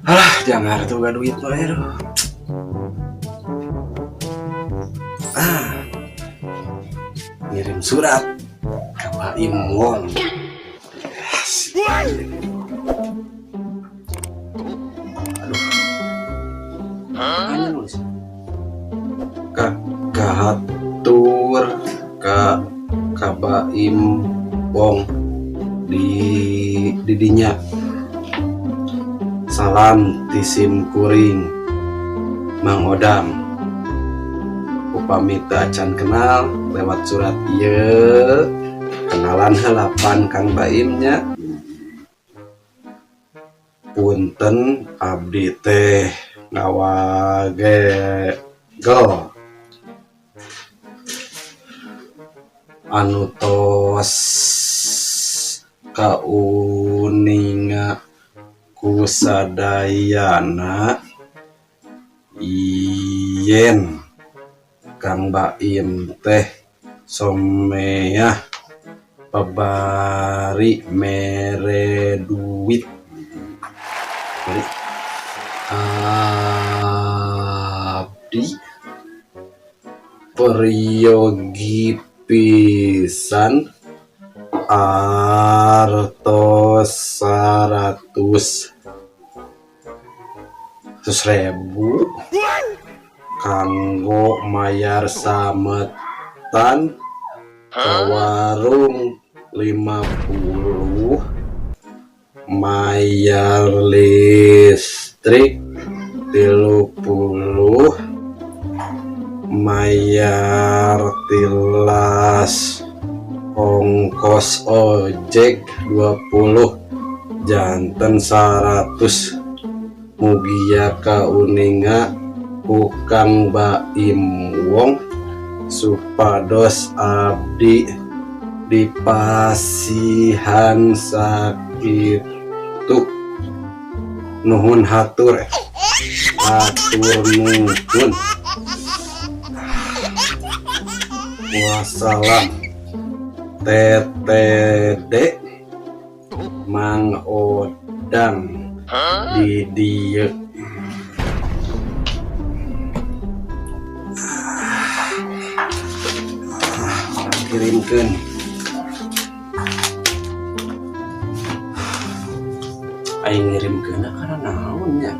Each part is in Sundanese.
Alah, jangan tuh gak duit mah aduh. Ah, ngirim surat ke Baim Wong. Aduh. Hanya nulis. Ka kahatur ka ka Baim Wong di didinya. Salam ti sim kuring Mang Odang. Upami teu acan kenal lewat surat ieu, kenalan heula pan Kang Baim nya. Punten abdi teh ngawagegel anu tos kauninga ku sadayana yen Kang Baim teh someah pabari mere duit. Abdi peryogi pisan artos 100.000 kanggo mayar sametan ka warung 50, mayar listrik 30, mayar tilas ongkos ojek 20, janten 100. Mugia kauninga ku Kang Baim Wong supados abdi dipasihan sakitu. Nuhun hatur, hatur nuhun, wassalam. TTD Mang Odang di dieu. Kirimkeun. Aing ngirimkeun karena naon nya?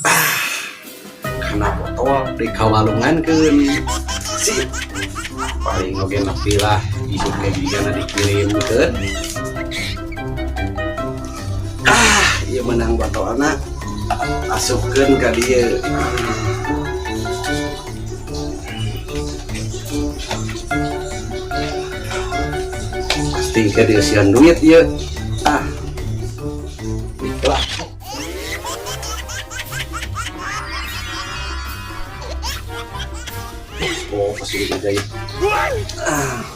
Ah, karena botol dikawalungankeun. Sip. Paling oge nepi lah isuk ge jigana dikirimkeun. Ah, ieu menang botolna. Asupkeun ka dieu. Pasti ke dieusian duit ieu. Ah. Itulah. Oh, pasti dijagain. Ah.